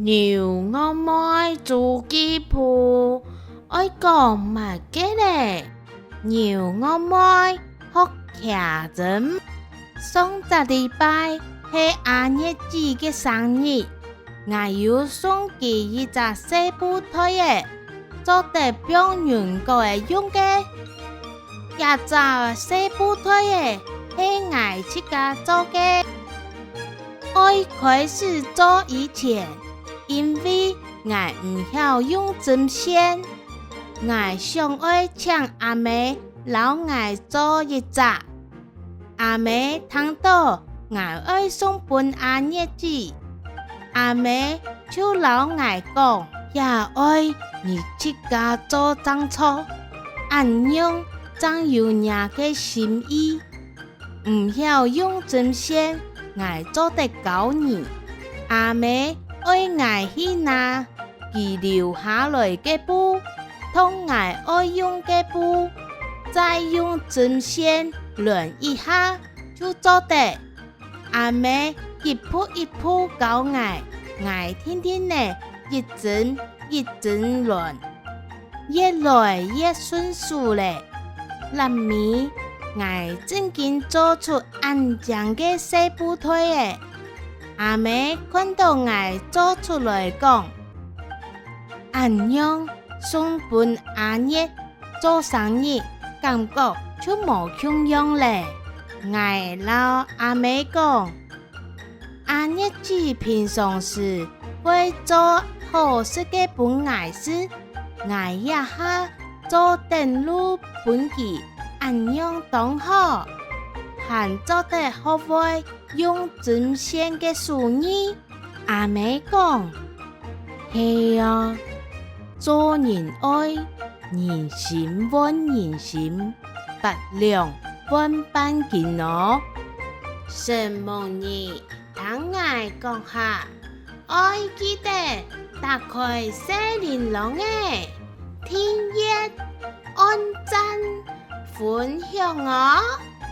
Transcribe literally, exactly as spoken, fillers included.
牛戇妹週記簿，愛講麼个咧？牛戇妹學騎針。上隻禮拜係阿月姊个生日，𠊎有送佢一隻細布袋仔，做得放人過仔用个。 這隻細布袋仔係𠊎自家做个。愛開始做以前，因為𠊎毋曉用針線，𠊎想愛請阿姆摎𠊎做一隻。阿姆聽到𠊎愛送分阿月姊，阿姆就摎𠊎講：「這愛你自家做正著，恁樣正有若个心意。毋曉用針線，𠊎做得教你。」阿姆愛𠊎去拿佢留下來个布，同𠊎愛用个布，再用針線輪一下就做得。 阿姆一步一步教𠊎，𠊎定定仔一針一針輪，越來越順手咧。落尾，𠊎正經做出恁靚个細布袋仔。阿姆看到𠊎做出來講：「恁樣送分阿月 做生日，感覺就無共樣咧。」𠊎摎阿姆講：「阿月姊平常時會做好食个分𠊎食，𠊎這下做等路分佢，恁樣當好，還做得學會用針線个手藝。」 阿姆講：「係啊，做人愛，人心換人心，百兩換半斤哦。」承蒙你聽𠊎講下，愛記得打開細鈴啷仔，訂閱、按讚、分享哦。